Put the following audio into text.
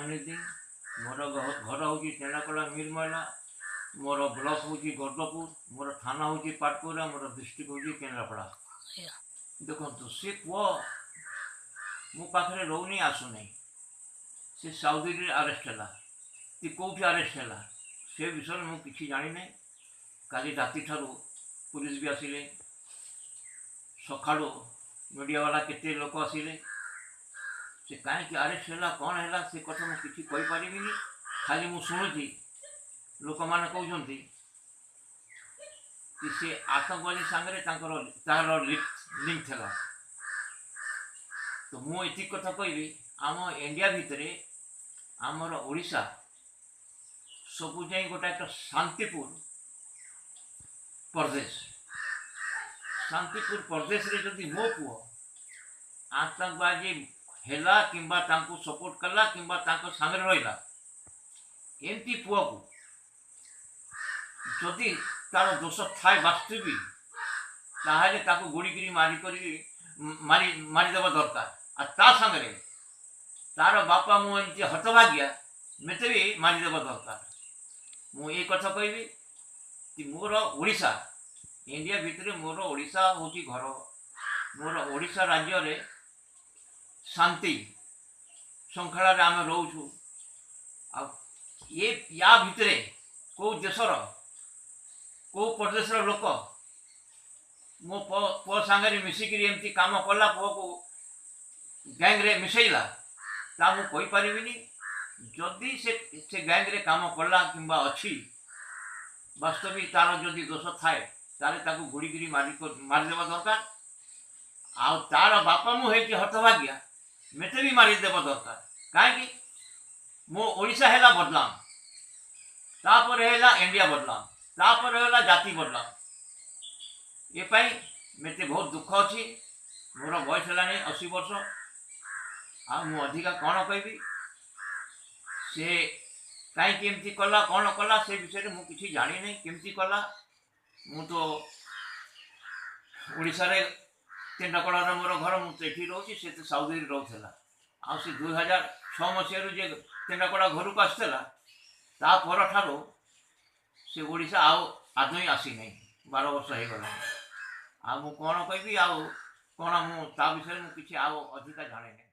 ମଇନୁଦ୍ଦିନ। ମୋର ଘର ହେଉଛି ତେଣ୍ଡାକଳା ମିରମହିଲା। ମୋର ବ୍ଲକ ହେଉଛି ଗର୍ଦପୁର, ମୋର ଥାନା ହେଉଛି ପାଟକୁରା, ମୋର ଡିଷ୍ଟ୍ରିକ୍ଟ ହେଉଛି କେନ୍ଦ୍ରାପଡ଼ା। ଦେଖନ୍ତୁ, ସେ ପୁଅ ମୋ ପାଖରେ ରହୁନି, ଆସୁନାହିଁ। ସେ ସାଉଦିରେ ଆରେଷ୍ଟ ହେଲା କି କେଉଁଠି ଆରେଷ୍ଟ ହେଲା, ସେ ବିଷୟରେ ମୁଁ କିଛି ଜାଣିନାହିଁ। କାଲି ରାତିଠାରୁ ପୋଲିସ ବି ଆସିଲେ, ସକାଳୁ ମିଡ଼ିଆବାଲା କେତେ ଲୋକ ଆସିଲେ। ସେ କାହିଁକି ଆରେଷ୍ଟ ହେଲା, କ'ଣ ହେଲା, ସେ କଥା ମୁଁ କିଛି କହିପାରିବିନି। ଖାଲି ମୁଁ ଶୁଣୁଛି ଲୋକମାନେ କହୁଛନ୍ତି କି ସେ ଆତଙ୍କବାଦୀ ସାଙ୍ଗରେ ତାଙ୍କର ତାହାର ଲିଙ୍କ ଥିଲା। ତ ମୁଁ ଏତିକି କଥା କହିବି, ଆମ ଇଣ୍ଡିଆ ଭିତରେ ଆମର ଓଡ଼ିଶା ସବୁ ଯାଇ ଗୋଟେ ଏକ ଶାନ୍ତିପୁର ପ୍ରଦେଶ। ଶାନ୍ତିପୁର ପ୍ରଦେଶରେ ଯଦି ମୋ ପୁଅ ଆତଙ୍କବାଦୀ ହେଲା କିମ୍ବା ତାଙ୍କୁ ସପୋର୍ଟ କଲା କିମ୍ବା ତାଙ୍କ ସାଙ୍ଗରେ ରହିଲା, ଏମିତି ପୁଅକୁ ଯଦି ତାର ଦୋଷ ଥାଏ ବାସ୍ତବିକ, ତାହେଲେ ତାକୁ ଗୁଳିକିରି ମାରି କରିକି ମାରିଦେବା ଦରକାର। ଆଉ ତା ସାଙ୍ଗରେ ତାର ବାପା, ମୁଁ ଏମିତି ହତଭାଗ୍ୟା, ମତେ ବି ମାରିଦେବା ଦରକାର। ମୁଁ ଏଇ କଥା କହିବି କି ମୋର ଓଡ଼ିଶା, ଇଣ୍ଡିଆ ଭିତରେ ମୋର ଓଡ଼ିଶା ହେଉଛି ଘର। ମୋର ଓଡ଼ିଶା ରାଜ୍ୟରେ ଶାନ୍ତି ଶୃଙ୍ଖଳାରେ ଆମେ ରହୁଛୁ। ଆଉ ଏ ୟା ଭିତରେ କେଉଁ ଦେଶର କେଉଁ ପ୍ରଦେଶର ଲୋକ ମୋ ପୁଅ ସାଙ୍ଗରେ ମିଶିକିରି ଏମିତି କାମ କଲା, ପୁଅକୁ ଗ୍ୟାଙ୍ଗରେ ମିଶେଇଲା, ତା ମୁଁ କହିପାରିବିନି। ଯଦି ସେ ଗ୍ୟାଙ୍ଗରେ କାମ କଲା କିମ୍ବା ଅଛି, ବାସ୍ତବିକ ତାର ଯଦି ଦୋଷ ଥାଏ, ତାହେଲେ ତାକୁ ଗୁଳିକିରି ମାରିଦେବା ଦରକାର। ଆଉ ତାର ବାପା ମୁଁ ହେଇଛି ହତଭାଗ୍ୟା, ମତେ ବି ମାରିଦେବା ଦରକାର। କାହିଁକି ମୋ ଓଡ଼ିଶା ହେଲା ବଦନାମ, ତାପରେ ହେଲା ଇଣ୍ଡିଆ ବଦନାମ, ତାପରେ ହେଲା ଜାତି ବଦନାମ। ଏ ପାଇଁ ମତେ ବହୁତ ଦୁଃଖ ଅଛି। ମୋର ବୟସ ହେଲାଣି 80 ବର୍ଷ। ଆଉ ମୁଁ ଅଧିକା କ'ଣ କହିବି? ସେ କାହିଁକି ଏମିତି କଲା, କ'ଣ କଲା, ସେ ବିଷୟରେ ମୁଁ କିଛି ଜାଣିନାହିଁ। କେମିତି କଲା, ମୁଁ ତ ଓଡ଼ିଶାରେ ତେଣ୍ଡକଳାର ମୋର ଘର, ମୁଁ ତ ଏଠି ରହୁଛି। ସେ ତ ସାଉଦିରେ ରହୁଥିଲା। ଆଉ ସେ 2006 ମସିହାରୁ ଯେ ତେଣ୍ଡକଳା ଘରକୁ ଆସିଥିଲା, ତା ପରଠାରୁ ସେ ଓଡ଼ିଶା ଆଉ ଆଦୌ ଆସିନାହିଁ। 12 ବର୍ଷ ହେଇଗଲାଣି। ଆଉ ମୁଁ କ'ଣ କହିବି, ଆଉ କ'ଣ ମୁଁ ତା ବିଷୟରେ ମୁଁ କିଛି ଆଉ ଅଧିକା ଜାଣେନି।